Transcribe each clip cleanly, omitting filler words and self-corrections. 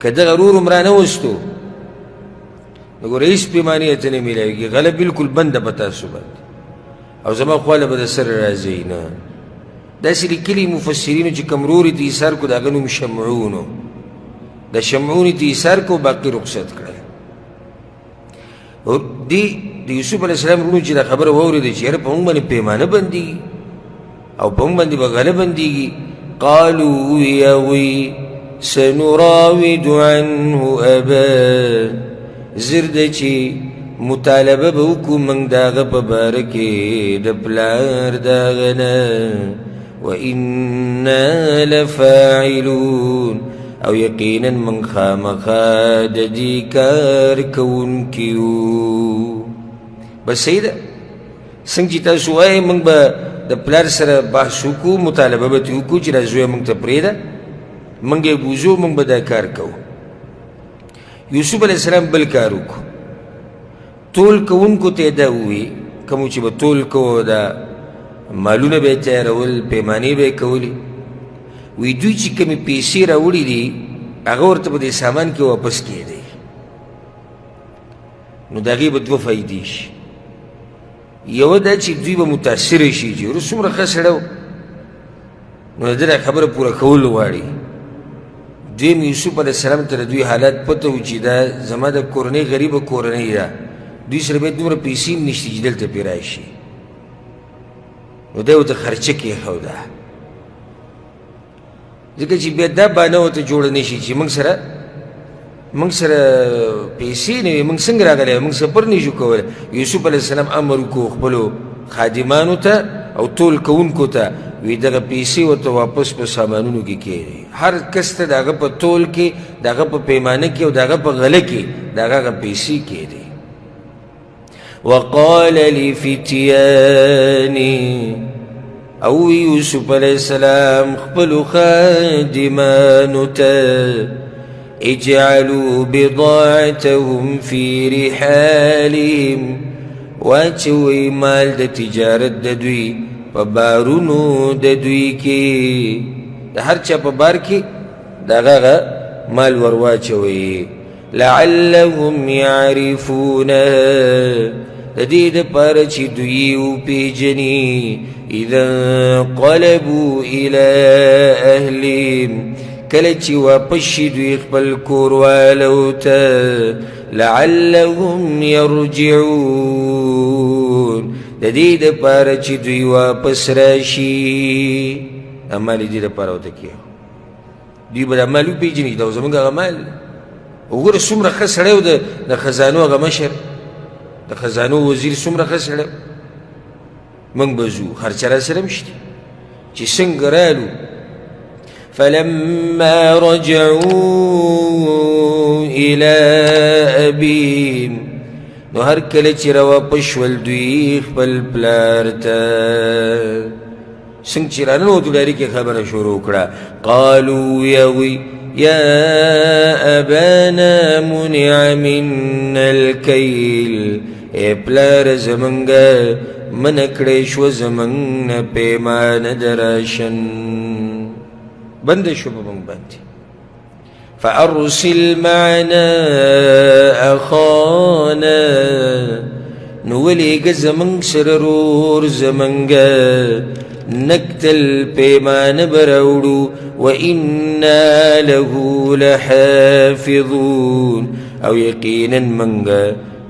که دغه رور هم رانه وستو نو ګوره هېڅ پیمانې ته نه میلاویږي، غله بلکل بنده په تاسو باندې او زما خواله به د سره راځئ نه. داسې لیکلي مفسرینو چې کوم رور یې ته ایثار کړو د هغه نوم شمعون و، د شمعون یې ته ایثار کړو، باقي رخصت کړل. دي د یوسف علیه السلام وروڼو چې دا خبره واورېده چې یاره په موږ باندې پیمانه بندېږي او په موږ باندې به غله بندېږي، قالو ووی هغوی سنراود عنه اباه، زر ده چې مطالبه به وکړو موږ د هغه په باره کې د پلار د هغه نه، وإنا لفاعلون، او یقینا موږ خامخا د دې کار کوونکي یو. بس صحیح ده، څنګه چې تاسو وایئ موږ به د پلار سره بحث وکړو، مطالبه به ترې وکړو چې دا زوی موږ ته پرېږده، موږ یې بوځو، موږ به دا کار کوو. یوسف علیه السلام بل کار وکړو، تول کوونکو ته یې دا وویل، کومو چې به تول کوو دا مالونه به یې تیارول، پیمانې به یې کولې، وی دوی چې کومې پیسې راوړي دي هغه ورته په دې سامان کې واپس کېدی، نو د هغې به دوه فایدې شي. یوه دا چې دوی به متاثره شي چې ورو څومره ښه سړی و، نو د ده دا خبره پوره کول غواړي. دویم یوسف علیه السلام ته د دوی حالات پته و چې دا زما د کورنۍ غریبه کورنۍ ده، دوی سره باید دومره پیسې هم نشته چې دلته پرې راشي، نو دی ورته خرچه کېښوده، ځکه چې بیا دا بانه ورته جوړه نه شي چې موږ سره پیسې نه وي، موږ څنګه راغلی یو، موږ سفر نه شو کولی. یوسف علیه السلام امر وکړو خپلو خادمانو ته او تول کوونکو ته، وی دغه پیسې ورته واپس په سامانونو کې کېږدئ، هر کس ته د هغه په تول کې، د هغه په پیمانه کې او د هغه په غله کې د هغه هغه پیسې کېږدئ. وقال لفتياني، او یوسف علیه السلام خپلو خادمانو ته، اجعلوا بضاعتهم في رحالهم، واچوئ مال د تجارت د دوی په بارونو د دوی کې، د هر چا په بار کې د هغه هغه مال ورواچوئ، لعلهم يعرفونها، د دې دپاره چې دوی وپېژني، اذا انقلبوا الى اهلهم، کله چې واپس شي دوی خپل کوروالو ته، لعلهم يرجعون، د دې دپاره چې دوی واپس راشي. دا مال یې دې دپاره ورته کېښود، دوی به دا مال وپېژني چې دا زموږ هغه مال دی. وګوره څومره ښه سړی و، د خزانو هغه مشر، د خزانو وزیر څومره ښه سړی و. موږ به ځو، خرچه را سره هم شته. چې څنګه رالو، فلما رجعوا إلى أبيهم، نو هر کله چې راواپس شول دوی خپل پلار ته، څنګه چې راننوتو ډایرک یې خبره شروع کړه، قالو یوي یا ابانا منع منا الکیل، ای پلار زمونږ منع کړی شوه زمونږ نه پیمانه د راشن، بنده شو په موږ باندې. فأرسل معنا أخانا، نو ولېږه زمونږ سره رور زمونږ، نکتل پیمانه به راوړو، وإنا له لحافظون، او یقینا موږ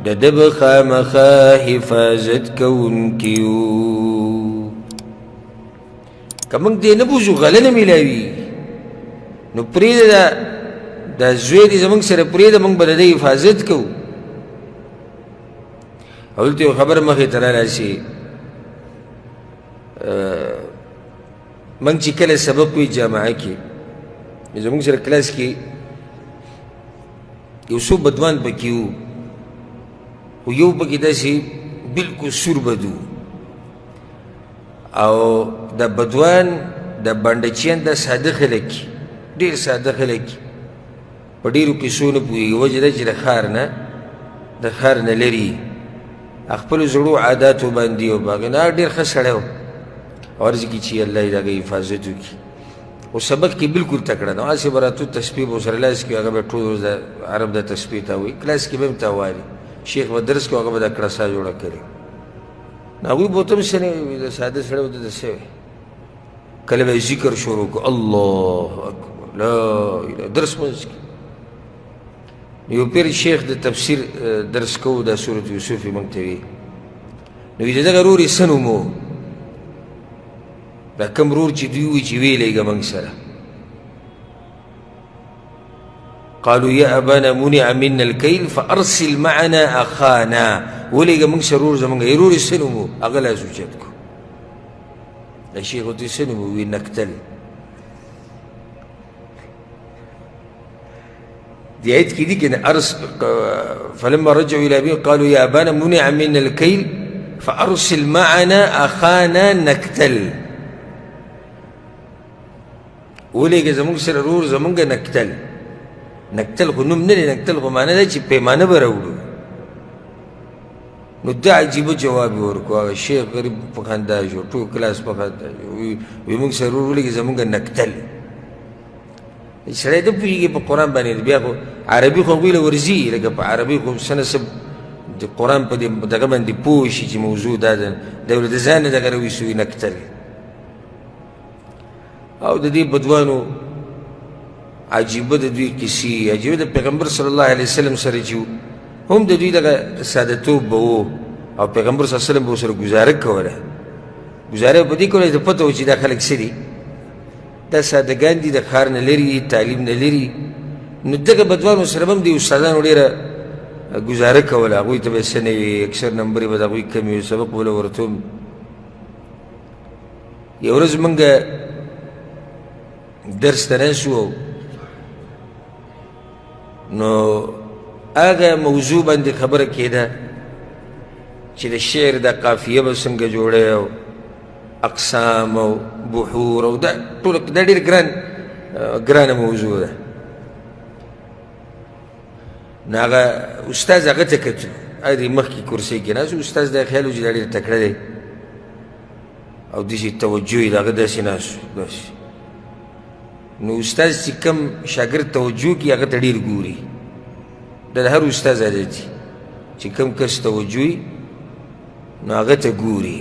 د ده به خامخا حفاظت کوونکي یو. که موږ دې نه بوځو غله نه میلاوي، نو پرېږده دا زوی دې زموږ سره پرېږده، موږ به د ده حفاظت کوو. او دلته یو خبره مخې ته راشي، موږ چې کله سبق وي جامعه کې، زموږ سره کلاس کې یو څو بدوان پکې وو، خو یو پکې داسې بلکل سور بدو، او د بدوان د بنډچیان دا ساده خلک، ډېر ساده خلک، په ډېرو قصو نه پوهېږي. وجه دا چې د ښار نه لري، خپلو زړو عاداتو باندې او په هغې نه ډېر ښه سړی و، او هر ځای کې چې الله یې د هغې حفاظت وکړي. خو سبق کې بالکل تکړه نه، هسې به راتلو تسبیح به ورسره لاس کې، هغه به ټول ورځ د عرب د تسبیح ته وایي، کلاس کې به هم تاوالي، شیخ به درس کوي، هغه به دا کړسا جوړه کړي. نو هغوی به ورته هم څه نه وي، د ساده سړی ورته څه وایي. کله به یې ذکر شروع کړو، الله اکبر لا اله، درس منځ کې یو پیر شیخ د تفسیر درس کوو، دا سورت یوسف یې موږ ته وي. نو وایي د دغه ورور یې څه نوم و؟ دا کوم ورور چې دوی وایي چې ویې لېږه موږ سره. قالوا يا أبانا منع منا الكيل فأرسل معنا أخانا، ولېږه موږ سره ورور زموږ. یې ورور یې څه نوم و؟ هغه لاس اوچت کړو. دا شیخ ورته څه نوم و؟ وایي نکتل. دي آیت کې دي که نه، فلما رجعوا إلى أبيهم قالوا يا أبانا منع منا الكيل فأرسل معنا أخانا نكتل. ولېږه زموږ سره ورور زموږ نکتل. نکتل خو نوم نه دی، نکتل خو معنا ده چې پیمانه به راوړو. نو دا عجیبه جواب یې ورکړو. هغه شیخ غریب په خندا شو، ټول کلاس په خندا شو. وایي موږ سره ورور ولېږه زموږ نکتل. سړی نه پوهېږي په قرآن باندې، بیا خو عربي خو هغوی له ورځي، لکه په عربي خو څه نه څه د قرآن په دې دغه باندې پوه شي چې موضوع دا ده، دی ورته د ځان نه دغه راویستي وي نکتل. او د دې بدوانو عجیبه د دوی کیسې، عجیبه د پیغمبر صلی الله علیه وسلم سره چې هم د دوی دغه سادهتوب به و، او پیغمبر صلی الله علیه وسلم به ورسره ګزاره کوله. ګزاره په دې کوله چې پته و چې دا خلک څه دي، دا سادهګان دي، د ښار نه لري، تعلیم نه لري. نو دغه بدوانو سره به هم د استادانو ډېره ګزاره کوله، هغوی ته به یې څه نه وي، اکثر نمبرې به د هغوی کمې وي، سبق به له ورته. یوه ورځ موږ درس ته ناست وو، نو هغه موضوع باندې خبره کېده چې د شعر د قافیه به څنګه جوړی او اقسام او بحور او دا ټول دا ډېر ګرانه موضوع ده. نو هغه استاد هغه ته کتل، هغه دې مخکې کرسۍ کې ناست و، استاد دا خیال و چې دا ډېر تکړه دی او داسې توجه یې د هغه داسې ناست و داسې. نو استاد چې کوم شاګرد توجه کوي هغه ته ډېر ګوري، دا د هر استاد عادت دی چې کوم کس توجه وي نو هغه ته ګوري.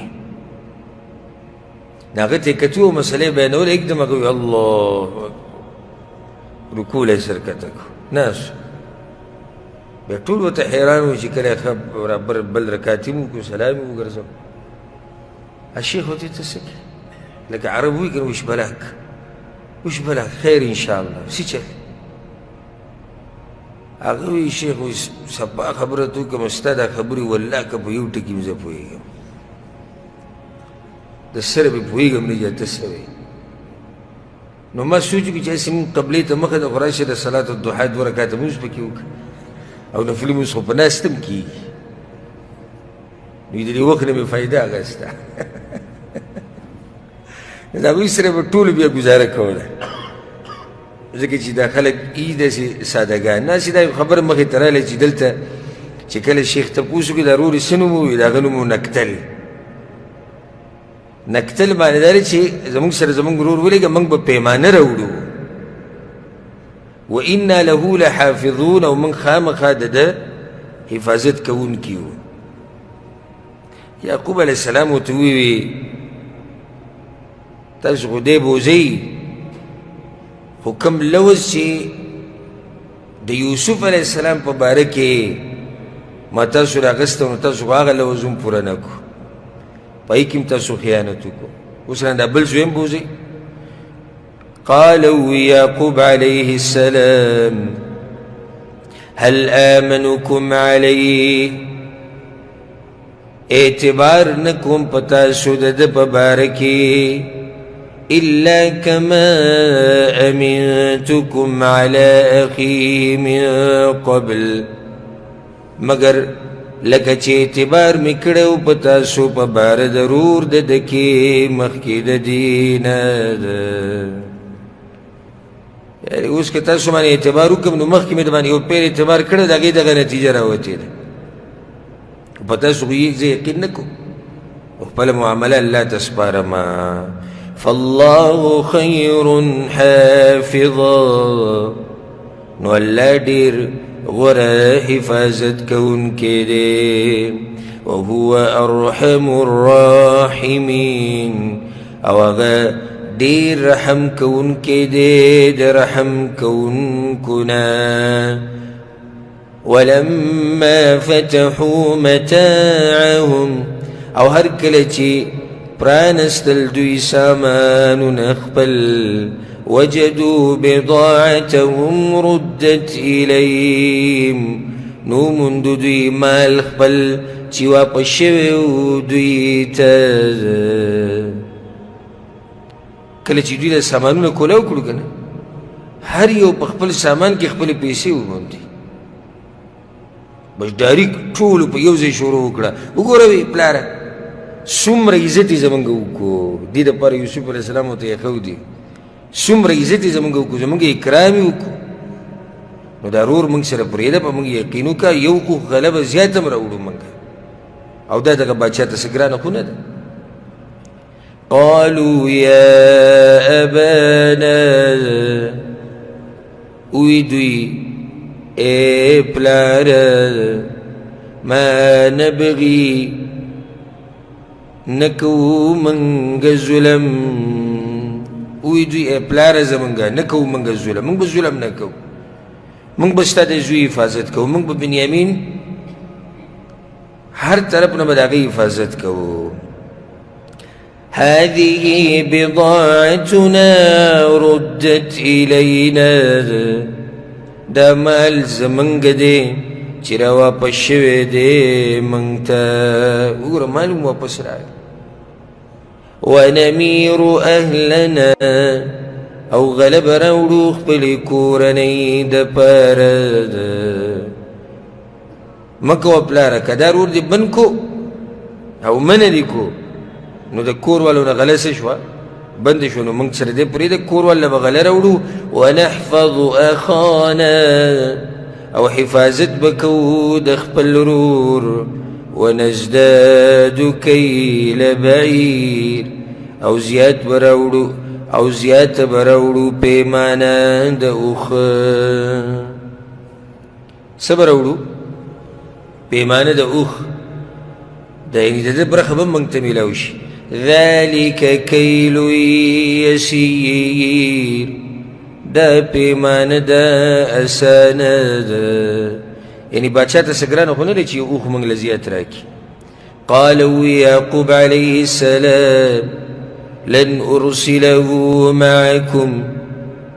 نو هغه ته یې کتو او مسله یې بیانوله، یکدم هغه وایي الله اکبر، رکوع له یې سر کښته کړو، ناست. بیا ټول ورته حیران وو چې کله یې ښه برابر بل رکعت یې وکړو، سلام یې وګرځوه. الشیخ ورته ته څه کوې؟ لکه عرب وایي که نه، وش بلاک وش بلاک، خیر انشاءالله، څه چل؟ هغه وایي شیخ وایي سبا خبره ته وکړم، ستا دا خبرې والله که په یو ټکي هم زه پوهېږم، د سره به پوهېږم نه چې ته څه وایې. نو ما سوچ وکړو چې هسې مونږ قبلې ته مخه ده، خو راشه د صلات الضحا دوه رکعته لمونځ پکې وکړه، او نفلي لمونځ خو په ناست هم کېږي. نو د دې وخت نه مې فایده اخیسته. نو د هغوی سره به ټولو بیا ګزاره کوله، ځکه چې دا خلک ای داسې سادهګان نه. هسې دا یو خبره مخې ته راغله چې دلته چې کله شیخ تپوس وکړي دا ورور یې څه نوم ووایي، د هغه نوم و نکتل. نکتل معنی دا دی چې زموږ سره زموږ ورور ولېږه، موږ به پیمانه راوړو، وإنا له لحافظون، او موږ خامخا د ده حفاظت کوونکي یو. یعقوب علیه السلام ورته وویل تاسو خو دی بوځئ، خو کوم لوظ چې د یوسف علیه السلام په باره کې ما تاسو راغسته، نو تاسو خو هغه لوظ هم پوره نه کړو، په هغې کې هم تاسو خیانت وکړو، اوس رانه دا بل زوی هم بوځئ. قالوا يعقوب عليه السلام هل آمنكم عليه، اعتبار نکوم په تاسو د ده په باره کې، إلا كما أمنتكم على أخيه من قبل، مګر لکه چې اعتبار مې کړی و په تاسو په باره د ورور د ده کې مخکې د دې نه ده. یعنې اوس که تاسو باندې اعتبار وکړم نو مخکې مې د باندې یو پیر اعتبار کړی، د هغې دغه نتیجه راوتې ده، په تاسو خو یې زه یقین نه کوم، خپله معامله الله ته سپارم. فالله خیر حافظا، نو الله ډېر غوره حفاظت کوونکی دی. وهو ارحم الراحمین، او هغه ډېر رحم کوونکی دی د رحم کوونکو نه. ولما فتحوا متاعهم، او هر کله چې پرانستل دوی سامانونه خپل، وجدوا بضاعتهم ردت إليهم، نو موندو دوی مال خپل چې واپس شوی و دوی ته. کله چې دوی دا سامانونه کولاو کړو که نه، هر یو په خپل سامان کې خپلې پیسې وموندې، بس ډایرک ټولو په یو ځای شروع وکړه. وګوره وی پلاره څومره عزت یې زمونږ وکړو، دې دپاره یوسف علیه السلام ورته ایښودي، څومره عزت یې زمونږ وکړو، زمونږ اکرام یې وکړو. نو دا ورور موږ سره پرېږده، په موږ یقین وکړه، یو اوښ غله به زیات هم راوړو موږ، او دا دغه باچا ته څه ګرانه خو نه ده. قالوا يا أبانا، وی دوی ای پلاره ما نبغي، نه کوو موږ ظلم. وی دوی ای پلاره زمونږ نه کوو موږ ظلم، موږ به ظلم نه کوو، موږ به ستا د زوی حفاظت کوو، موږ به بنیامین هر طرف نه به د هغې حفاظت کوو. هذه بضاعتنا ردت إلينا، دا مال زمونږ دی چې را واپس شوی دی موږ ته. وګوره مال هم واپس راغی. ونمیر اهلنا، او غلبه راوړو خپلې کورنۍ دپاره. مه کوه پلاره، که دا ورور دې بند کو او منع دې کو، نو د کور والو نه غله څه شوه؟ بند شو. نو موږ سره دې پرېږده، کور والا به غله راوړو. ونحفظ اخانا، او حفاظت به کوو د خپل ورور. ونزداد کیل بعیر، او زیات به راوړو، او زیات به راوړو پیمانه د اوښ. څه به راوړو؟ پیمانه د اوښ، د یعنې د ده برخه به موږ ته میلاو شي. ذلک کیل یسیر، دا پیمانه ده اسانه ده، یعنې باچا ته څه ګرانه خو نه دی چې یو اوښ موږ له زیات راکړي. قال يعقوب عليه السلام لن أرسله معكم،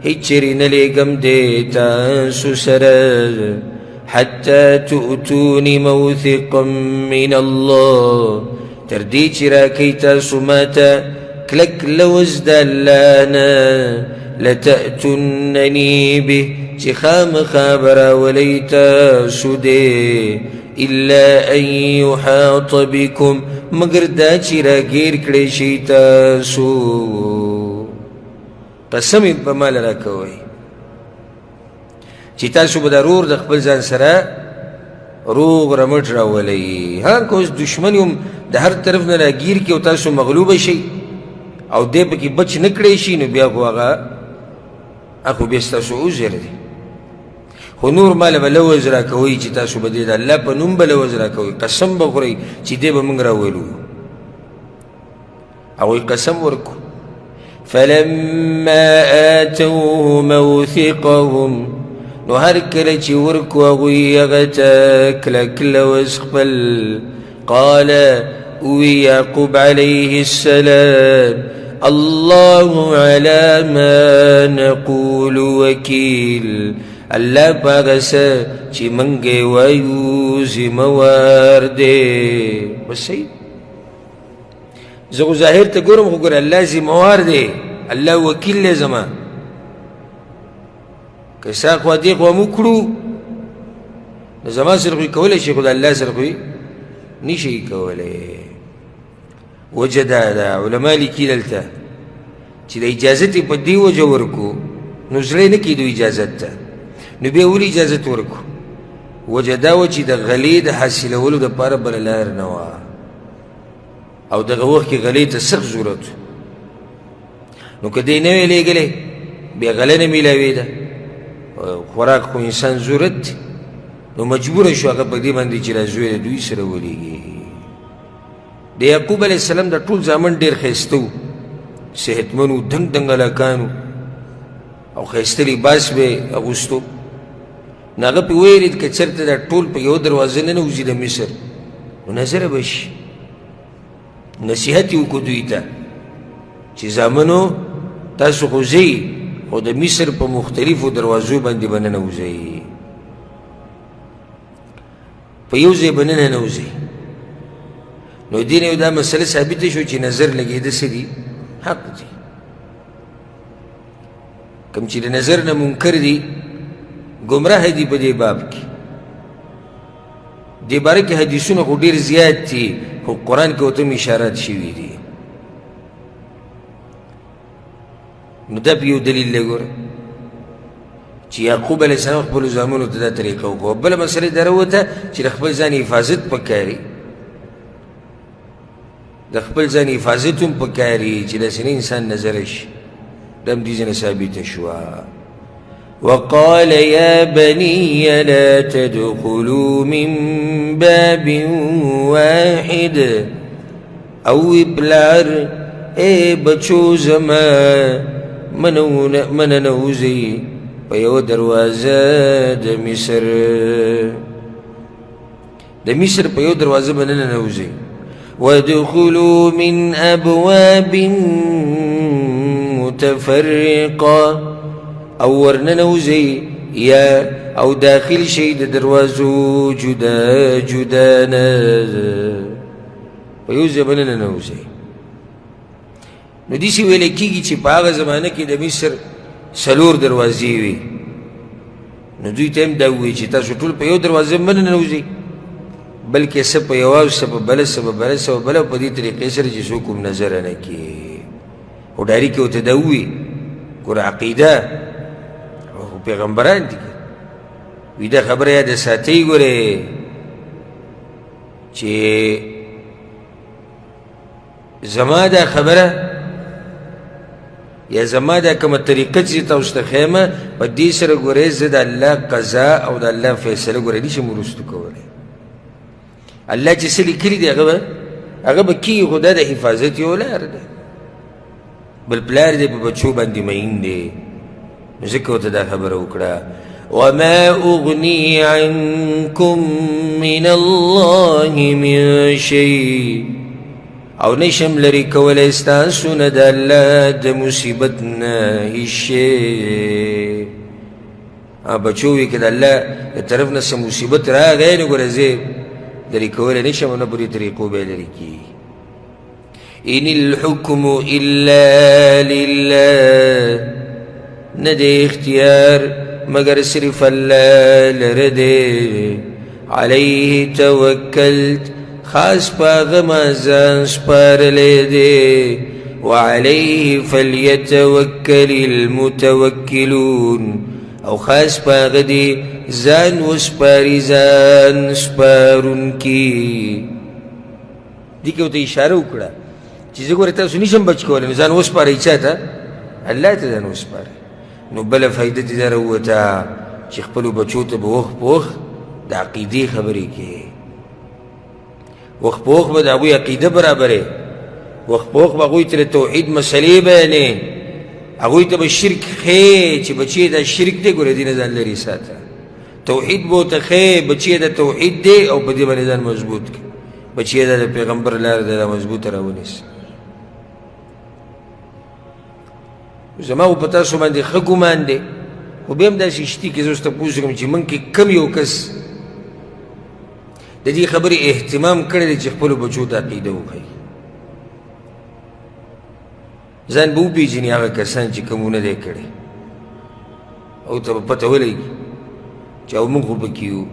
هیڅ چېرې نه لېږم دی تاسو سره، حتى تؤتوني موثقا من الله، تر دې چې راکئ تاسو ماته کلک لوز د الله نه، لتأتونني به، چې خامخا به راولئ تاسو دی، إلا أن يحاط بكم، مګر دا چې راګیر کړی شي تاسو. قسم یې په مال راکوئ چې تاسو به د ورور د خپل ځان سره روغ رمټ راولئ. ها که اوس دښمن هم د هر طرف نه راګیر کړي او تاسو مغلوبه شئ او دی پکې بچ نه کړی شي، نو بیا خو هغه خو بیا ستاسو عذر دی. خو نور مال به لوز راکوئ چې تاسو به دی د الله په نوم به لوز راکوئ، قسم به خورئ چې دی به موږ راولو. هغوی قسم ورکو. فلما آتوه موثقهم، نو هر کله چې ورکو هغوی هغه ته کلک لوز خپل، قال وی یعقوب علیه السلام الله على ما نقول وکیل، الله په هغه څه چې موږ یې وایو ذمه وار دی. بس صحیح، زه خو ظاهر ته ګورم، خو ګوره الله ذمه وار دی، الله وکیل دی زما. که څه خوا دې خوا مو کړو نو زما سره خو یې کولی شي، خو د الله سره خو یې نشي کولی. وجه دا ده، علما لیکي دلته چې د اجازت یې په دې وجه ورکو، نو زړه یې نه کېدو اجازت ته، نو بیا ولې اجازت ورکو؟ وجه دا وه چې د غلې د حاصلولو دپاره بله لار نه وه، او دغه وخت کې غلې ته سخت ضرورت. نو که دی نه وی لېږلی بیا غله نه میلاوېده، خوراک خو انسان ضرورت دی. نو مجبوره شو هغه په دې باندې چې دا زوی د دوی سره ولېږي. د یعقوب علیه السلام د ټول زامن ډېر ښایسته وو، صحتمن وو، دنګ دنګ هلکان وو او ښایسته لباس به یې اغوستو. نو هغه پرې وویرېد که چېرته دا ټول په یوه دروازه ننوځي د مصر نو نظره به شي. نصیحت یې وکړو دوی ته چې زامنو تاسو خو ځئ خو د مصر په مختلفو دروازو باندې به ننوځئ، په یو ځای به نه ننوځئ. نو دې نه دا مسله ثابته شو چې نظر لګېده څه دي؟ حق دي. کوم چې د نظر نه منکر دي ګمراه دي په دې باب کې. دې باره کې حدیثونه خو ډېر زیات دي، خو قرآن کې ورته هم اشارات شوي دي. نو دا په یو دلیل دی ګوره چې یعقوب علیه السلام خپلو زامنو ته دا طریقه وکړه. بله مسله دا راووته چې د خپل ځان حفاظت پکاري، د خپل ځان حفاظت هم پکاري چې داسې نه انسان نظر شي. دا هم دې ځای نه ثابته شوه. وقال يا بني لا تدخلوا من باب واحد. او پلار ای بچو زما مننوځئ په یوه دروازه د مصر، د مصر په یو دروازه به نه ننوځئ. وادخلوا من ابواب متفرقه، او ورننوځئ یا او داخل شئ د دروازو جدا جدا نه، په یو ځای به نه ننوځئ. نو داسې ویل کېږي چې په هغه زمانه کې د مصر څلور دروازې وې. نو دوی ته هم دا ووایي چې تاسو ټول په یو دروازه مه ننوځئ، بلکې څه په یوه او څه په بله، څه په بله، څه په بله، په دې طریقې سره چې څوک هم نظر نه کړي. خو ډایري کې ورته دا ووایي ګوره عقیده خو پیغمبران دي، وي دا خبره یاده ساتئ ګورې چې زما دا خبره یا زما دا کومه طریقه چې تاسو ته ښیم په دې سره ګورې زه د الله قضا او د الله فیصله ګورې نشم وروستو کولی. الله چې څه لیکلي دي هغه به کېږي، خو دا د حفاظت یو لار ده. بل پلار دی په بچو باندې مین دی، نو ځکه ورته دا خبره وکړه. وما أغني عنكم من الله من شيء، او نشم لرې کولی ستاسو نه د الله د مصیبت نه هیڅ شی. بچو وي که د الله د طرف نه څه مصیبت راغی نو ګوره زه لرې کولی نه شم، نه په دې طریقو به یې لرې کېږي. إن الحكم إلا لله، نه دی اختیار مګر صرف الله لره دی. علیه توکلت، خاص په هغه ما ځان سپارلی دی. وعلیه فلیتوکل المتوکلون، او خاص په هغه دی ځان وسپاري ځان سپارونکي. دې کې ورته اشاره وکړه چې زه ګوره تاسو نشم بچ کولی، نو ځان وسپارئ چا ته؟ الله ته ځان وسپارئ. نو بله فایده دې دا راووته چې خپلو بچو ته به وخت په وخت د عقیدې خبرې کوې، وخت په وخت به د هغوی عقیده برابرې، وخت په وخت به هغوی ته د توحید مسلې بیانې، هغوی ته به شرک ښیې چې بچې دا شرک دی ګوره دې نه ځان لرې ساته، توحید به ورته ښیې بچې دا توحید دی او په دې باندې ځان مضبوط کړي، بچې دا د پیغمبر لاره ده دا مضبوطه راونیسي. زما خو په تاسو باندې ښه ګمان دی، خو بیا هم داسې شتي کې زه اوس تپوس وکړم چې موږ کې کم یو کس د دې خبرې اهتمام کړی دی چې خپلو بچو ته عقیده وښیي. ځان به وپېژني هغه کسان چې کوم نه دی کړی، او ته به پته ولګي چې او موږ خو پکې یو.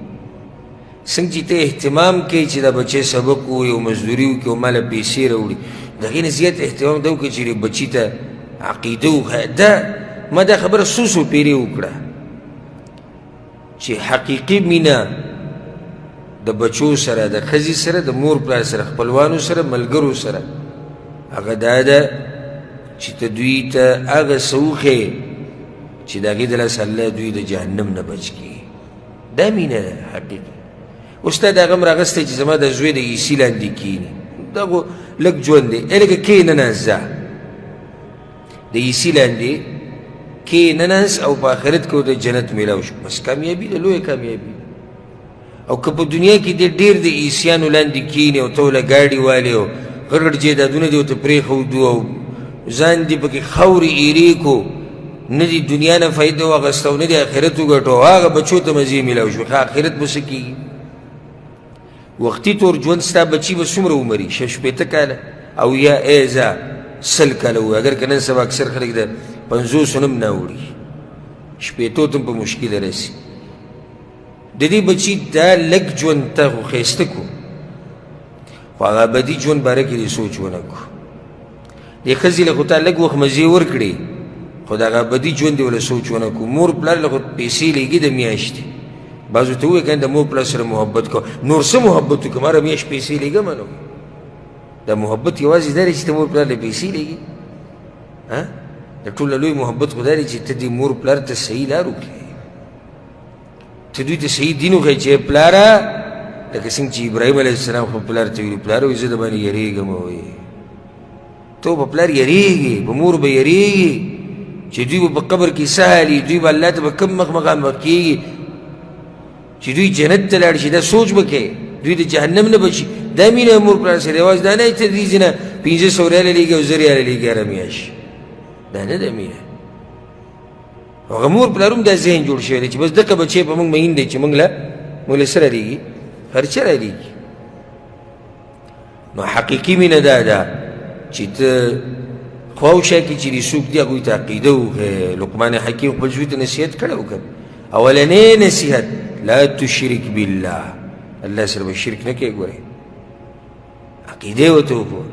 څنګه چې ته اهتمام کوې چې دا بچی سبق ووایي او مزدوري وکړي او ماله پیسې راوړي، د هغې نه زیات اهتمام دا وکړي چې بچي ته عقیده وښیه. دا ما دا خبره څو څو پېرې وکړه چې حقیقي مینه د بچو سره، د ښځې سره، د مور پلار سره، خپلوانو سره، ملګرو سره، هغه دا ده چې ته دوی ته هغه څه وښیې چې د هغې د لاسه الله دوی د جهنم نه بچ کړي. دا مینه ده حقیقي. اوس تا د هغه هم راغستی چې زما د زوی د ایسي لاندې کښېني، دا خو لږ ژوند دی، لږه کښېنه نه ځه د ایسي لاندې کښېنه ناست او په آخرت کې ورته جنت میلاو شو، بس کامیابي ده، لویه کامیابي ده. او که په دنیا کې دې ډېر د ایسیانو لاندې کښېني او ته ورله ګاډي والې او غټ غټ جایدادونه دې ورته پرېښودو او ځان دې پکې خاورې ایرې کو، نه دې دنیا نه فایده واخیسته او نه دې آخرت وګټو، هغه بچو ته مزې میلاو شو، ښه آخرت به څه کېږي؟ وختي طور ژوند ستا بچي به څومره عمر وي؟ 60 کاله او یا ایزا 100 کاله وي. اګر که نن سبا اکثر خلک د 50 نه هم نه اوړي، 60 ته هم په مشکله رسي. د دې بچي دا لږ ژوند ته خو ښایسته کړو، خو هغه ابدي ژوند باره کې دې سوچ ونه کړو. دې ښځې له خو تا لږ وخت مزې ورکړې، خو د هغه ابدي ژوند دې ورله سوچ ونه کړو. مور پلار له خو پیسې لېږي د میاشتې، بعضو ته ووایي که نه د مور پلار سره محبت کوه، نور څه محبت وکړم، هره میاشت پیسې لېږم. نو دا محبت یوازې دا دی چې ته مور پلار له پیسې لېږي؟ د ټولو لوی محبت خو دا دی چې ته دې مور پلار ته صحیح لار وکړې، ته دوی ته صحیح دین وښیې چې پلاره لکه څنګه چې ابراهیم علیه السلام خپل پلار ته ویلي، پلاره وایي زه د باندې یریږم. وایي ته په پلار یریږي، په مور به یریږي چې دوی به په قبر کې څه حالي، دوی به الله ته به کوم مخ مخامخ کېږي، چې دوی جنت ته لاړ شي دا سوچ به کوې، دوی د جهنم نه بچي. دا مینه مور پلار سره یوازې دا نه چې دوی ځینه 500 ریاله لېږي او 1000 ریاله لېږي هره میاشت، دا نه ده مینه. هغه مور پلار هم دا ذهن جوړ شوی دی چې بس دغه بچی په موږ مین دی چې موږ له له څه رالیږي، خرچه رالیږي. نو حقیقي مینه دا ده چې ته خواوشا کې چې دې څوک دي هغوی ته عقیده وښیې. لقمان حکیم خپل زوی ته نصیحت کړی و که اولنی نصیحت لا تشرک بالله، الله سره به شرک نه کوې. ګورې عقیده یې ورته وښوه.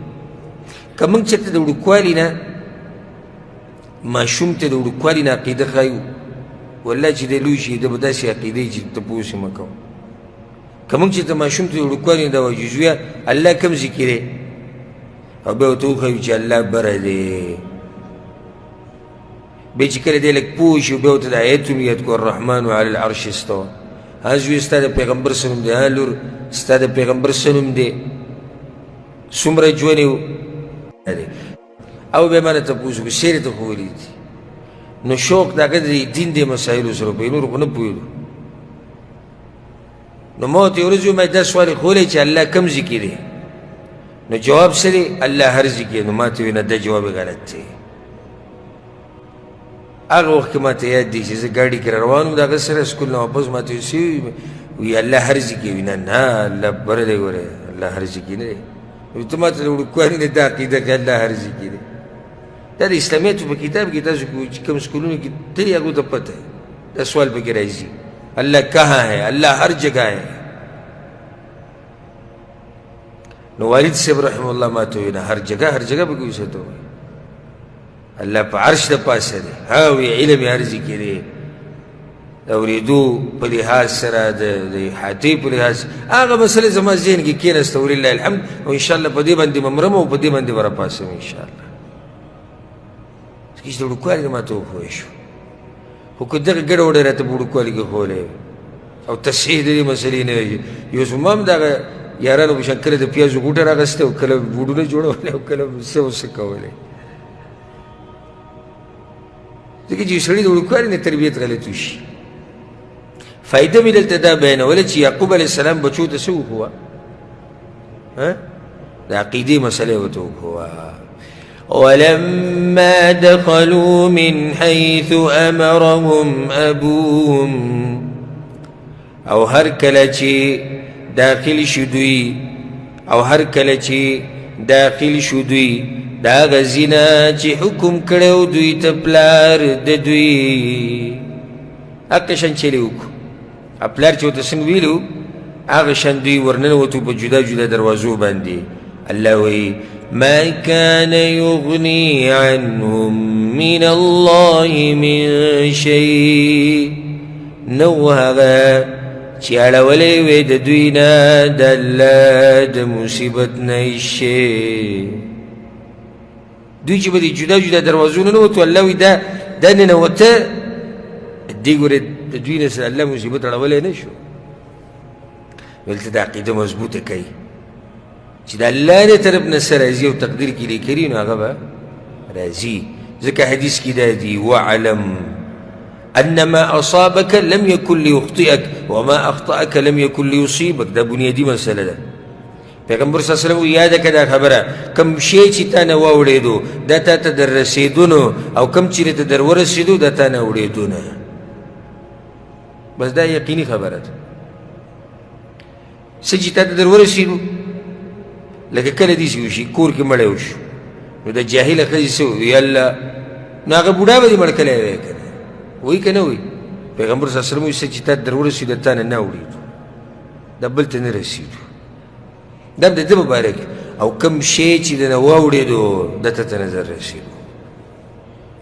که موږ چېرته د وړوکوالي نه ماشوم ته د وړوکوالي نه عقیده ښایو، والله چې دی لوی شي ده به داسې عقیده چې تپوس یې مه کوه. که موږ چې ته ماشوم ته د وړوکوالي نه دا وایو چې زویه الله کوم ځای کې دی، او بیا ورته وښیو چې الله بره دی، بیا چې کله دی لږ پوه شي بیا ورته د آیتونو یاد کړو، الرحمن علی العرش استوی. ها زویه ستا د پیغمبر څه نوم دی؟ ها لور ستا د پیغمبر څه نوم دی؟ څومره ژوند یې او بیا ما نه تپوس وکړو چېرې ته ښوولي دي. نو شوق د هغه د دین د مسایلو سره پوهېږي، نور خو نه پوهېدو. نو ما ورته یوه ورځ وویل، ما دا سوال یې ښوولی چې الله کوم ځای کې دی؟ نو جواب څه دی؟ الله هر ځای کې. نو ما ته وویل نه دا جواب یې غلط دی. هغه وخت کې ما ته یاد دی چې زه ګاډي کې روان وم د هغه سره سکول نه واپس، ما ته ویل څه وي؟ الله هر ځای کې وي. نه نه الله بره دی، ګوره الله هر ځای کې نه دی. ته ما ته د وړوکوالي نه دا عقیده کې الله هر ځای کې دی. دا د اسلامیاتو په کتاب کې تاسو چې کوم سکولونو کې تللي هغو ته پته دی، دا سوال پکې راځي، الله کہاں ہے؟ الله هر جگہ ہے. نو والد صاحب رحمه الله ما ته وویل نه هر جگہ، هر جگہ پکې اوسه ته وایي الله په عرش د پاسه دی. ها وی علم یې هر ځای کې دی، د اورېدو په لحاظ سره، د احاطې په لحاظ. هغه مسله زما ذهن کې کېناسته ولله الحمد، او انشاءالله په دې باندې به مرم او په دې باندې به راپاڅم انشاءالله. ځکه چې د وړوکوالي نه ما ته وښوی شو، خو که دغه ګډه وډه راته په وړوکوالي کې ښوولی او تصحیح د دې مسلې نه وي، یو زما هم دغه یارانو په شان کله د پیازو غوټه راغسته او کله بوډونه جوړولی او کله څه او څه کولی. ځکه چې سړي د وړوکوالي نه تربیت غلط وشي. فایده مې دلته دا بیانوله چې یعقوب علیه السلام بچو ته څه وښوه؟ د عقیدې مسله یې ورته وښوه. ولما دخلوا من حيث أمرهم أبوهم، او هر کله چې داخل شو دوی، او هر کله چې داخل شو دوی د هغه ځای نه چې حکم کړی و دوی ته پلار د دوی، هغه شان چلې وکړو. پلار چې ورته څنګه ویلي وو هغه شان دوی ورننوتو په جدا جدا دروازو باندې. الله وایي ما كان يغني عنهم من الله من شيء، نو هغه چې اړولی وی د دوی نه د الله د مصیبت نه شي. دوی چې به د جدا جدا دروازو ننوتو، الله وایي دا ننوته دې ګورې د دوی نه سره الله مصیبت اړولی نه شو. دلته دا عقیده مضبوطه کوي چې د الله له طرف نه څه راځي او تقدیر کې لیکلي نو هغه به راځي. ځکه حدیث کې دا دي وعلم أن ما أصابك لم يكن ليخطئك وما أخطأك لم يكن ليصيبك. دا بنیادي مسله ده. پیغمبر صلی الله علیه وسلم یاده کړه دا خبره، کوم شی چې تا نه واوړېدو دا تا ته در رسېدو نو، او کوم چې ته در ورسېدو دا تا نه اوړېدو نه. بس دا یقیني خبره ده. څه چې تا ته در ورسېدو، لکه کله داسې وشي کور کې مړی وشو، نو د جاهله ښځې څه ووایي؟ الله، نو هغه بوډا به دې مړ کړی وی که نه؟ وایي که نه وایي؟ پیغمبر صلی الله علیه وسلم وایي څه چې تا ته در ورسېدو دا تا نه نه اوړېدو، دا بل ته نه رسېدو، دا هم د ده مبارک. او کوم شی چې د نه واوړېدو ده ته ته نظر رسېدو.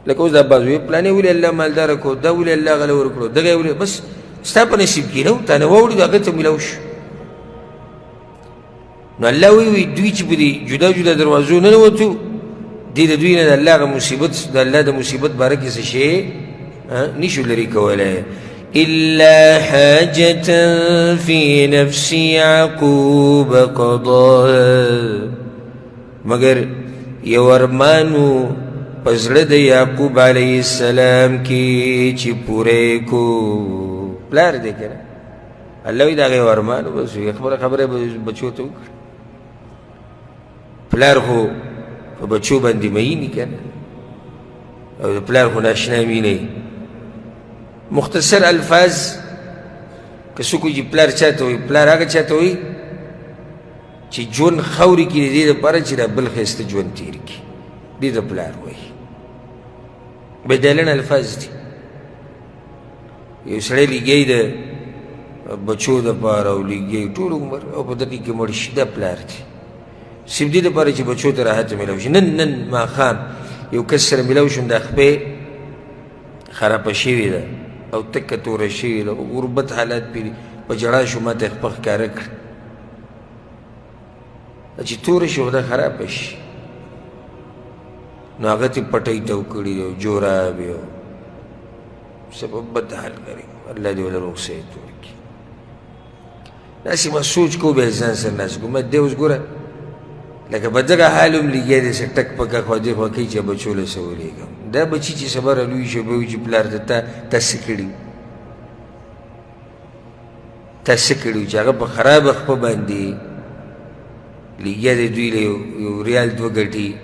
لکه اوس دا بعض وایي پلانی ولې الله مالداره کړو، دا ولې الله غله ورکړو، دغه یې ولې، بس ستا په نصیب کې نه و، تا نه واوړېدو هغه ته میلاو شو. نو الله وایي دوی چې په دې جدا جدا دروازو ننوتو، دې د دوی نه د الله هغه مصیبت، د الله د مصیبت باره کې څه شی نشو لرې کولی. إلا حاجة في نفس يعقوب قضاها، مګر یو ارمان و په زړه د یعقوب علیه السلام کې چې پوره یې کو. پلار دی که نه، الله وایي د هغه یو ارمان و، بس یې خپله خبره بچو ته وکړه. پلار خو په بچو باندې مئین وي که نه، او د پلار خو ناشنا مینه وي. مختصر الفاظ که څوک وایي چې پلار چا ته وایي، پلار هغه چا ته وایي چې ژوند خاورې کړي د دې لپاره چې دا بل ښایسته ژوند تېر کړي، دې ته پلار وایي. بدلن الفاظ دي. یو سړی لګی د بچو دپاره او لګی ټول عمر او په دقیق کې مړ شي، دا پلار دی. صرف دې دپاره چې بچو ته راحت میلاو شي. نن ماښام یو کس سره میلاو شوم، دا خپې خرابه شوې ده او تکه توره شوې ده، غربت حالات پرې په ژړا شو، ما ته یې خپه ښکاره کړه چې توره شي خو دا خرابه شي. نو هغه ترې پټۍ تو کړي او جورابې او سبب بد حال غریب، الله دې وله روغ صحت ورکړي. داسې ما سوچ کوو، بیا ځان سره ناست کوم، دی اوس ګوره لکه په دغه حال هم لګیا دی، څه ټک پک اخوا دې خوا کوي چې بچو له څه ولېږم. دا بچي چې سبا را لوی شي بیا وایي چې پلار ته تا څه کړي، تا څه کړي، چې هغه په خرابه خپه باندې لګیا دی، دوی له یو ریال دوه ګټي،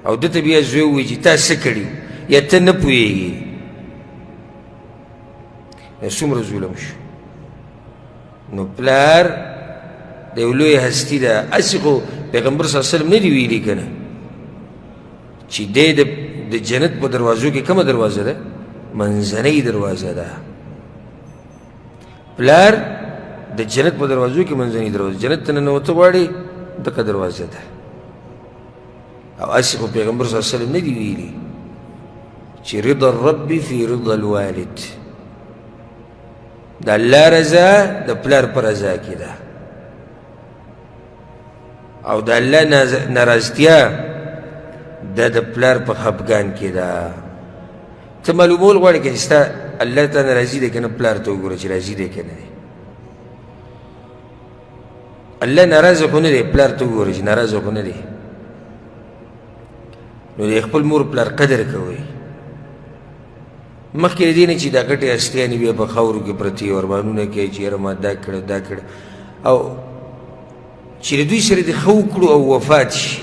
او ده ته بیا زوی ووایي چې تا څه کړي یا ته نه پوهېږې. څومره ظلم شو. نو پلار د یو لوی هستی ده. هسې خو پیغمبر صلی الله علیه وسلم نه دي ویلي که نه چې دی د جنت په دروازو کې کومه دروازه ده؟ منځنۍ دروازه ده. پلار د جنت په دروازو کې منځنۍ دروازه، جنت ته ننوته غواړي دغه دروازه ده. او هسې خو پیغمبر صلی الله علیه وسلم نه دي ویلي چې رضا الرب فی رضا الوالد، د الله رضا د پلار په رضا کې ده، او د الله ناراضتیا دا د پلار په خفګان کې ده. ته معلومول غواړې که ستا الله ته ناراضي دی که نه، پلار ته وګوره چې راضي دی که نه دی. الله ناراضه خو نه دی، پلار ته وګوره چې ناراضه خو نه دی. نو د خپل مور پلار قدر کوئ. مخکې له دې نه چې دا غټې هستیانې بیا په خاورو کې پرتې ارمانونه کوي چې یاره ما دا کړه دا کړه، او چې له دوی سره دې ښه وکړو او وفات شي،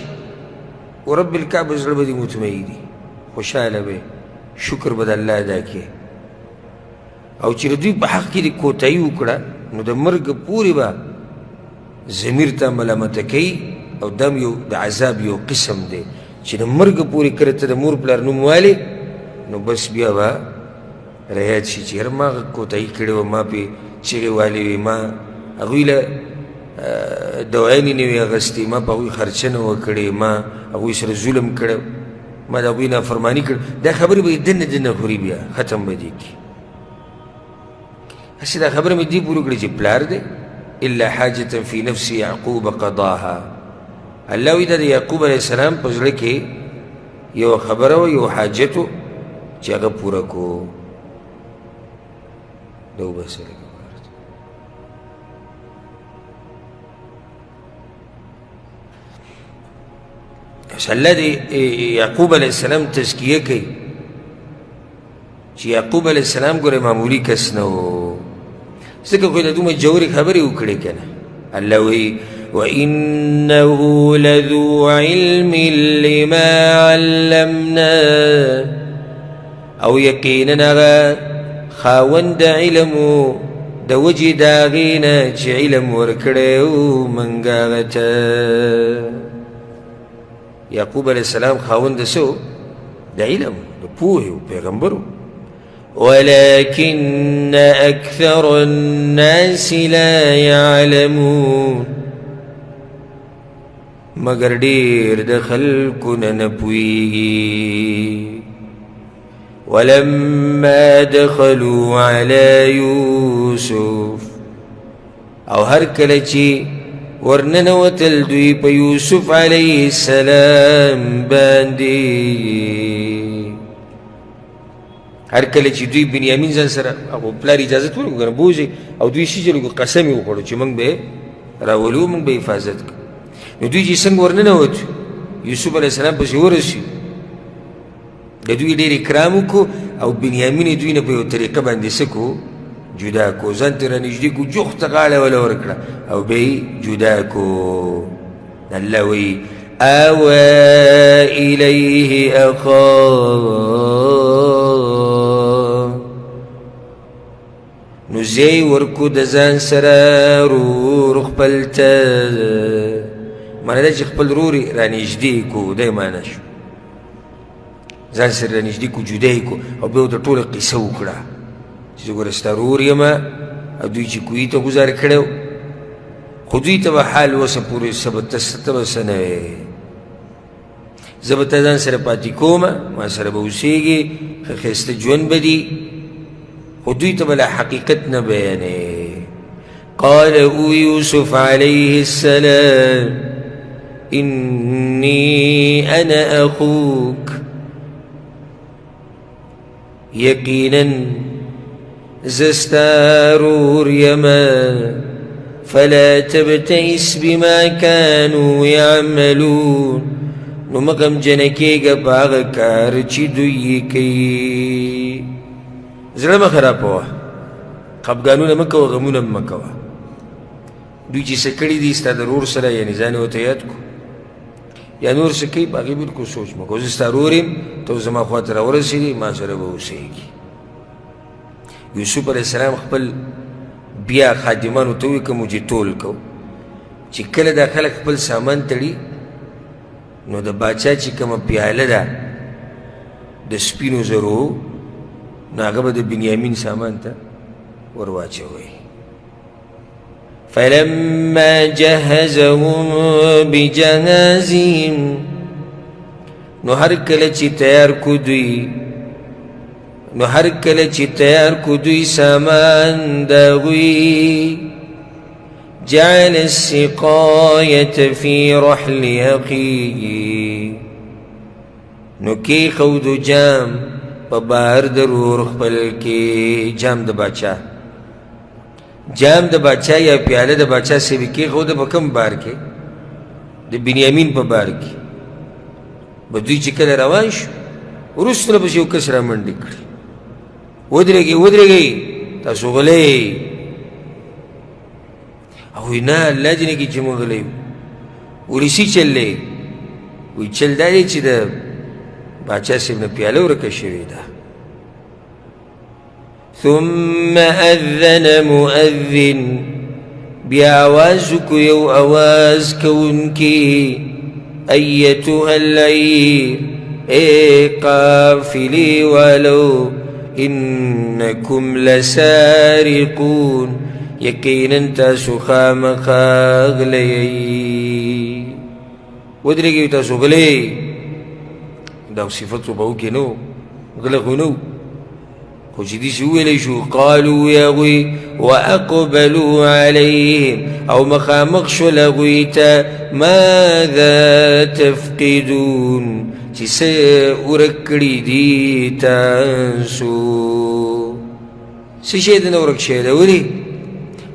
ورب الکعبه زړه به دې مطمئن وي، خوشحاله به، شکر به د الله ادا کړې. او چې د دوی په حق کې دې کوتاهي وکړه، نو د مرګ پورې به ضمیر ته ملامته کوي، او دا هم یو د عذاب یو قسم دی چې د مرګ پورې کله ته د مور پلار نوم والې، نو بس بیا به ریاد شي چې یاره ما کوتاهي کړې وه، ما پې چیغې والې وې، ما هغوی له دوايانې نه وې اخیستې، ما په هغوی خرچه نه وه کړې، ما هغوی سره ظلم کړی، ما د هغوی نافرماني کړې. دا خبرې به یې دننه دننه خوري، بیا ختم به دې کړي. هسې دا خبره مې دې پورې کړې چې پلار دی، الا حاجة فی نفس یعقوب قضاها. الله وایي دا د یعقوب علیه السلام په زړه کې یوه خبره وه، یو حاجت و چې هغه پوره کو. دا وباسه لږه. الله دې یعقوب علیه السلام تزکیه کوي چې یعقوب علیه السلام ګورې معمولي کس نه و، ځکه خو یې د دومره ژورې خبرې وکړې که نه. الله وایي وإنه لذو علم لما علمنا، او یقینا هغه خاوند علم و د وجې د هغې نه چې علم ورکړی و موږ هغه ته. یعقوب علیه السلام خاوند د څه و؟ د علم، د پوهې و، پیغمبر و. ولكن أكثر الناس لا يعلمون، مګر ډېر د خلکو نه نه پوهېږي. ولما دخلوا على يوسف، او هر کله چې ورننوتل دوی په یوسف علیه السلام باندې، هر کله چې دوی بنیامین ځان سره هغو پلار اجازت ورکړو که نه بوځي، او دوی څه چل وکړو؟ قسم یې وخوړو چې موږ به یې راولو، موږ به حفاظت کړو. نو دوی چې څنګه ورننوتو یوسف علیه السلام پسې ورسېدو، د دوی ډېر اکرام وکړو او بنیامین یې دوی نه په یو طریقه باندې څه کړو؟ جدا کو، ځان ته رانږدې کو، جوخته غاړه وله ورکړه او بیا یې جدا کو. الله وایي آوى إليه أخاه، نو ځای ورکو د ځان سره رور خپل ته، معنی دا چې خپل رور یې رانږدې کو، دی معنی شو ځان سره رانږدې کو، جدا یې کو، او بیا ورته ټوله قصه وکړه چې زه ګوره ستا رور یم او دوی چې کوهي ته ګوزار کړی و، خو دوی ته به حال اوسه پورې څه به ته به څه نه وې، زه به ته ځان سره پاتې کومه، ما سره به اوسېږې، ښه ښایسته ژوند به دي، خو دوی ته به لا حقیقت نه بیانې. قال او یوسف علیه السلام إني أنا أخوك، یقینا زه ستا رور یم، فلا تبتئس بما كانوا يعملون، نو مه غمجنه کېږه په هغه کار چې دوی یې کوي. زړه مه خرابوه، خفګانونه مه کوه، غمونه مه کوه. دوی چې څه کړي دي ستا د رور سره، یعنې ځان یې ورته یاد کړو، یا نور څه کوي په هغې بالکل سوچ مه کوه. زه ستا رور یم، ته اوس زما خوا ته راورسېدې، ما سره به اوسېږي. یوسف علیه السلام خپل بیا خادمانو ته وویل که مو چې تول کو، چې کله دا خلک خپل سامان تړي نو د باچا چې کومه پیاله ده د سپینو زرو، نو هغه به د بنیامین سامان ته ور واچوي. فلما جهزهم بجهازهم، نو هر کله چې تیار کو دوی، نو هر کله چې تیار کو دوی سامان د هغوی، جعل السقایة فی رحل اخیه، نو کېښودو جام په بار د رور خپل کې. جام د باچا، جام د باچا یا پیاله د باچا صاحب یې کېښوده په کوم بار کې؟ د بنیامین په بار کې. به دوی چې کله روان شو، وروسته له پسې یو کس رامنډې کړي، ودرېږئ ودرېږئ، تاسو غلی یئ. هغوی نه، الله دې نه کړي چې موږ غلی یو. ولسي چل دی، وایي چل دا دی چې د باچا صاحب نه پیاله ورکه شوې ده. ثم أذن مؤذن، بیا آواز وکړو یو آواز کوونکی، أيتها العير، ای قافلې والو، إنکم لسارقون، یقینا تاسو خامخا غلی یئ. ودرېږئ تاسو غلی. دا صفت خو به وکړي نو، غله خو نه وو، خو چې داسې وویلی شو، قالو هغوی واقبلوا علیهم، او مخامخ شول هغوی ته، ماذا تفقدون، چې څه ورک کړي دي تاسو؟ څه شی دنه ورک شوی دی؟ ولې؟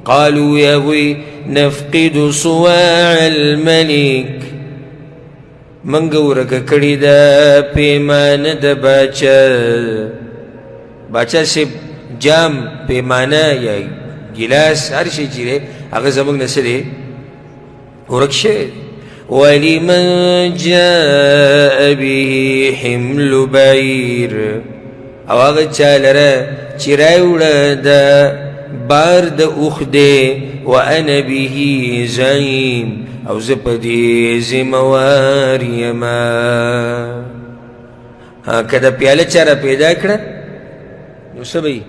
قالو هغوی نفقد صواع الملک، منګه ورکه کړې ده پیمانه د باچا. باچا صاحب جام، پیمانه یا ګیلاس، هر شی چې دی هغه زموږ نه څه دی ورک شوی. ولمن جاء به حمل بعیر، او هغه چا لره چې راوړه د بار د اوښ دی، وانا به زعیم، او زه په دې ذمهوار یم. که د پیاله چا را پیدا کړه نو څه به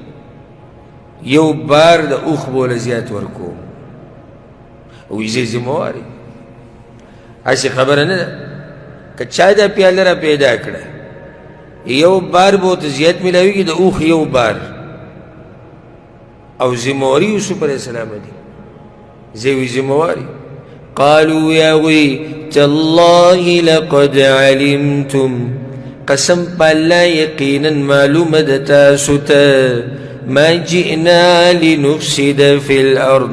یو بار د اوښ به له زیات ورکوم، وایي زه ذمهوار یم. هسې خبره نه ده، که چا دا پیاله را پیدا کړه یو بار به ورته زیات میلاویږي د اوښ یو بار، او ذمهواري یوسف علیه السلام دی، زه وی ذمهواري. قالوا هغوی تالله لقد علمتم، قسم په الله یقینا معلومه ده تاسو ته، ما جئنا لنفسد فی الارض،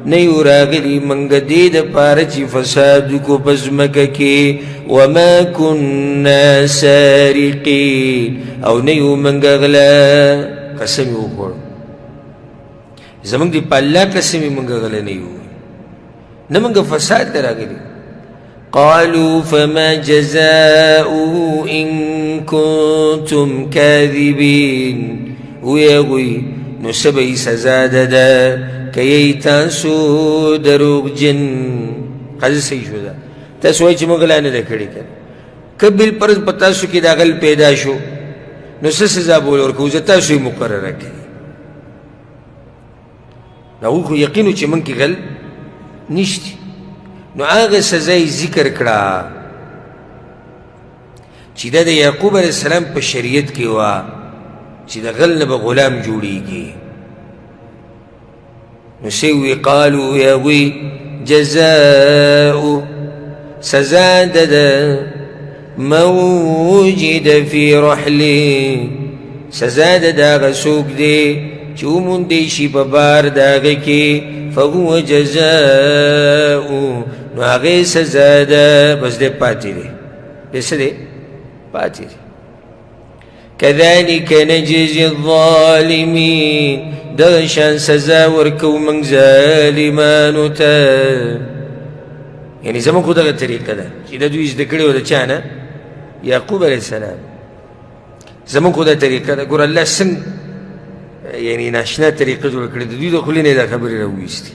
نه یو راغلي موږ دې دپاره چې فساد وکړو په ځمکه کې، وما كنا سارقین، او نه یو موږ غله. قسم یې وخوړ، زموږ دې په الله قسم یې موږ غله نه یو، نه موږ فساد ته راغلي. قالوا فما جزاؤه إن كنتم كاذبين، ویغوی نو څه به یې سزا ده ده که یئ تاسو دروغجن؟ قضیه صحیح شو ده، تاسو وایئ چې موږ غلا نه ده کړې، که که بالفرض په تاسو کې دا غل پیدا شو نو څه سزا به ورکوو؟ زه تاسو یې مقرره کړئ. هغوی خو یقین و چې موږ کې غل نشته، نو هغه سزا یې ذکر کړه چې دا د یعقوب علیه السلام په شریعت کې وه چې د غل نه به غلام جوړیږي. نو څه وي؟ قالو هغوی جزاؤ، سزا ده ده من وجد فی رحله، سزا ده د هغه څوک دی چې وموندی شي په بار د هغه کې، فهو جزاؤ، نو هغې سزا ده، بس دی پاتې دی، دی څه دی پاتې دی. كذلك نجزي الظالمين، دغه شان سزا ورکوو موږ ظالمانو ته. یعنې زموږ خو دغه طریقه ده چې د دوی زده کړې وه د چا نه؟ یعقوب علیه السلام. زموږ خو دا طریقه ده. ګوره الله څنګه یعنې ناشنا طریقه جوړه کړې، د دوی د خولې نه یې دا خبرې راوویستې.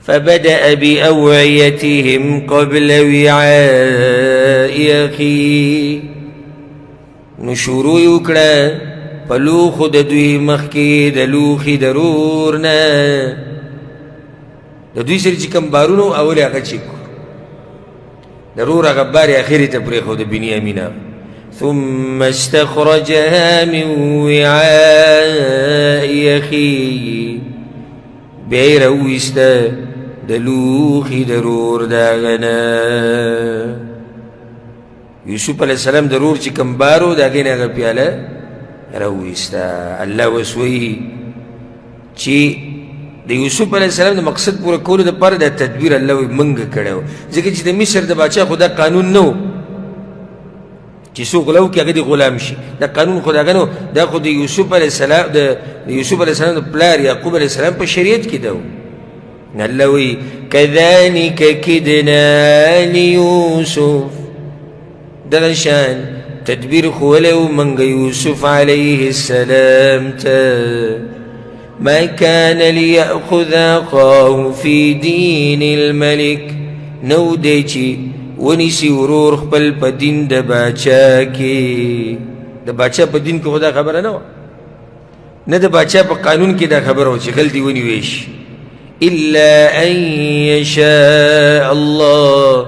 فبدأ بأوعيتهم قبل وعاء أخيه، نو شروع یې وکړه په لوښو د دوی مخکې د لوښي د ورور نه، د دوی سره چې کوم بارونه وو اول یې هغه چیک کړو، د ورور هغه بار یې اخرې ته پرېښود بنیامین. ثم استخرجها من وعاء أخيه، بیا یې راوویسته د لوښي د ورور د هغه نه. یوسف علیه السلام د ورور چې کوم بار و د هغې نه هغه پیاله راوویسته. الله اوس وایي چې د یوسف علیه السلام د مقصد پوره کولو دپاره دا تدبیر الله وایي موږ کړی و، ځکه چې د مصر د باچا خو دا قانون نه و چې څوک غلا وکړي هغه دې غلام شي، دا قانون خو د هغه نه و، دا خو د یوسف علیه السلام د یوسف علیه السلام د پلار یعقوب علیه السلام په شریعت کې ده و. الله وایي کذلک کدنا لیوسف، دغه شان تدبیر ښوولی و موږ یوسف علیه السلام ته. ما كان ليأخذ أخاه في دين الملك، نو دی چې ونیسي ورور خپل په دین د باچا کې. د باچا په دین کې خو دا خبره نه وه، نه د باچا په قانون کې دا خبره وه چې غل دې ونیوی شي، الا ان یشاء الله،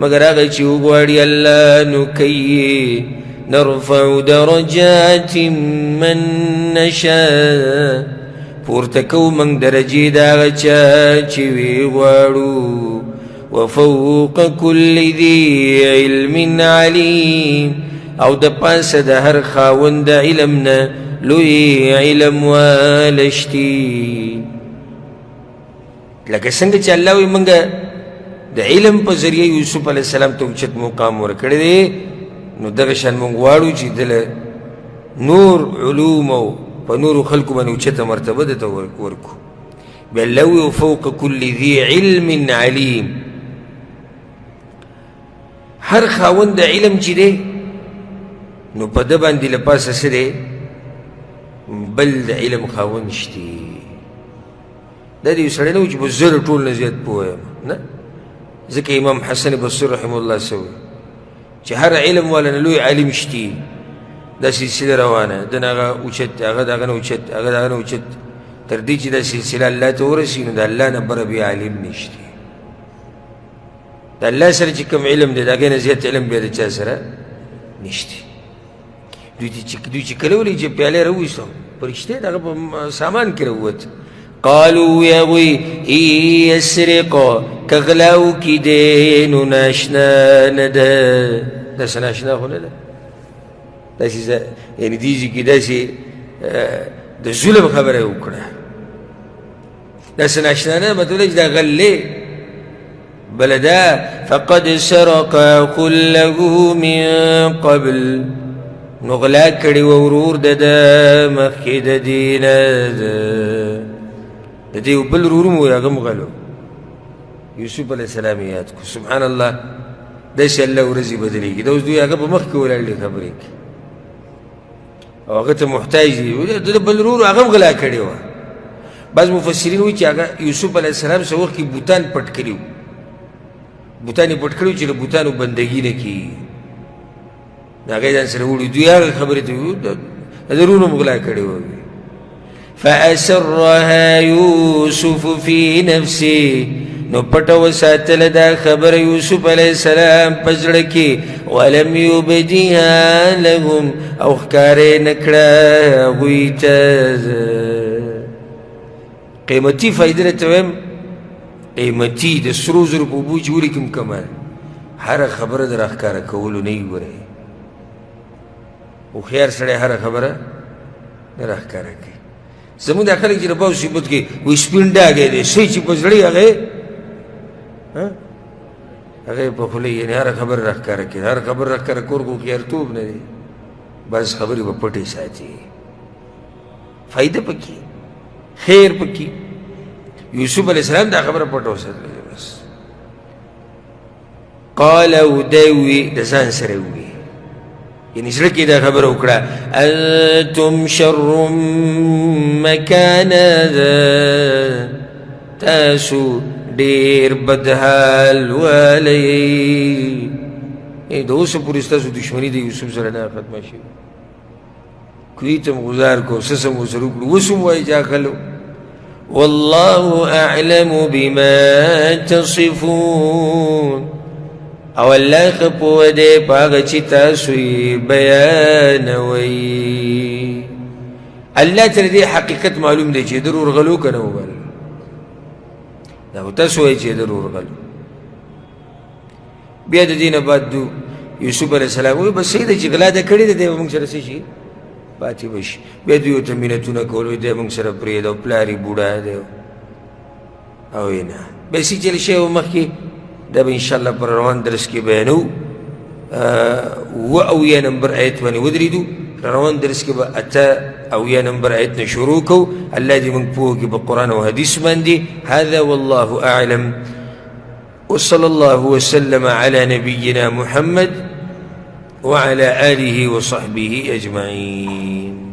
مګر هغه چې وغواړي الله نو کوي. نرفع درجات من نشاء، پورته کوو موږ درجې د هغه چا چې ویې غواړو. وفوق كل ذي علم علیم، او د پاسه د هر خاوند علم نه لوی علم والشتي. لکه څنګه چې الله وایي موږ د علم په ذریعه یوسف علیه السلام ته اوچت مقام ورکړی دی، نو دغه شان موږ غواړو چې دله نور علوم او په نورو خلکو باندې اوچته مرتبه ده ته ورکړو. بیا الله وایي فوق کل ذي علم علیم، هر خاوند د علم چې دی نو په ده باندې له پاسه څه دی؟ بل د علم خاوند شتي. دا د یو سړی نه و چې بس زه له ټول نه زیات پوه یم، نه، ځکه امام حسن بصري رحمه الله څه وایي چې هر علم والا نه لوی عالم شتي. دا سلسله روانه ده، نه هغه اوچت، هغه د هغه نه اوچت، هغه د هغه نه اوچت، تر دې چې دا سلسله الله ته ورسي نو د الله نه بره بیا عالم نشته. د الله سره چې کوم علم دی د هغې نه زیات علم بیا د چا سره نشته. دوی چې کله ولید چې پیاله راوویسته، په رښتیا د هغه په سامان کې راووت. قالو هغوی ای یسرق، که غلا وکړي دی نو ناشنا نه ده. داسې ناشنا خو نه ده، داسې یعنې دې ځای کې داسې د ظلم خبره یې وکړه، داسې ناشنا نه، مطلب دا چې دا غل دی. بله دا فقد سرق اخ له من قبل، نو غلا کړې وه ورور د ده مخکې د دې نه. د دې یو بل ورور مو هغه هم غل و. یوسف علیه السلام یې یاد کړو. سبحان الله، داسې الله ورځې بدلېږي. دا اوس دوی هغه په مخ کې ولاړ دي خبرې کوي او هغه ته محتاج دي. د ده بل ورور هغه هم غلا کړې وه. بعض مفسرین وایي چې هغه یوسف علیه السلام څه وخت کې بوتان پټ کړي وو، بوتان یې پټ کړي وو چې له بوتانو بندګي نه کېږي. د هغې ځان سره وړي. دوی هغه خبرې ته وایي د ورور هم غلا کړې وه. فأسرها يوسف في نفسه، نو پټه وساتله دا خبره یوسف علیه السلام په زړه کې، ولم یبدیها لهم، او ښکاره یې نه کړه هغوی ته. قیمتي فایده درته وایم، قیمتي د سرو زرو په اوبو چې ولیکم کمه هره خبره د راښکاره کولو نه وي. ګورئ، هوښیار سړی هره خبره نه راښکاره کوي. زموږ دا خلک چې په مصیبت کې وایي سپین ډاګی دی، څه چې په زړه یې هغه یې په خوله یعنې هره خبره راښکاره کوي. هره خبره راښکاره کول خو هوښیارتوب نه دی، بعض خبرې به پټې ساتي، فایده پکې، خیر پکې. یوسف علیه السلام دا خبره پټه وساتله. بس قال او دی وي د ځان سره وي، یعنې زړه کې دا خبره وکړه، انتم شر مکانا، تاسو ډېر بدحال والی. د اوسه پورې ستاسو دښمني د یوسف سره نه ختمه شوې. کوی ته هم ګوزار کو، څه څه مو ورسره وکړو، اوس هم وایي چې هغه والله اعلم بما تصفون، او الله ښه پوه دی په هغه چې تاسو یې بیانوئ. الله تر دې حقیقت معلوم دی چې در ورغلو که نه وغلو. دا خو تاسو وایئ چې در ورغلو. بیا د دې نه بعد یوسف علیه السلام وایي بس صحیح ده چې غلا ده کړې ده، دی به موږ سره څه شي پاتې به شي. بیا دوی ورته منتونه کول، وایي دی موږ سره پرېږده او پلار یې بوډا دی او یې نه. بیا څه چل شوی و مخکې، دا به انشاءالله پر روان درس کې بیانوو. 77 نمبر آیت باندې ودرېدو، روان درس کې به 78 نمبر آیت نه شروع کوو. الله دې موږ پوه کړي په قرآن او حدیث باندې. هذا والله اعلم، وصلى الله وسلم على نبينا محمد وعلى آله وصحبه أجمعين.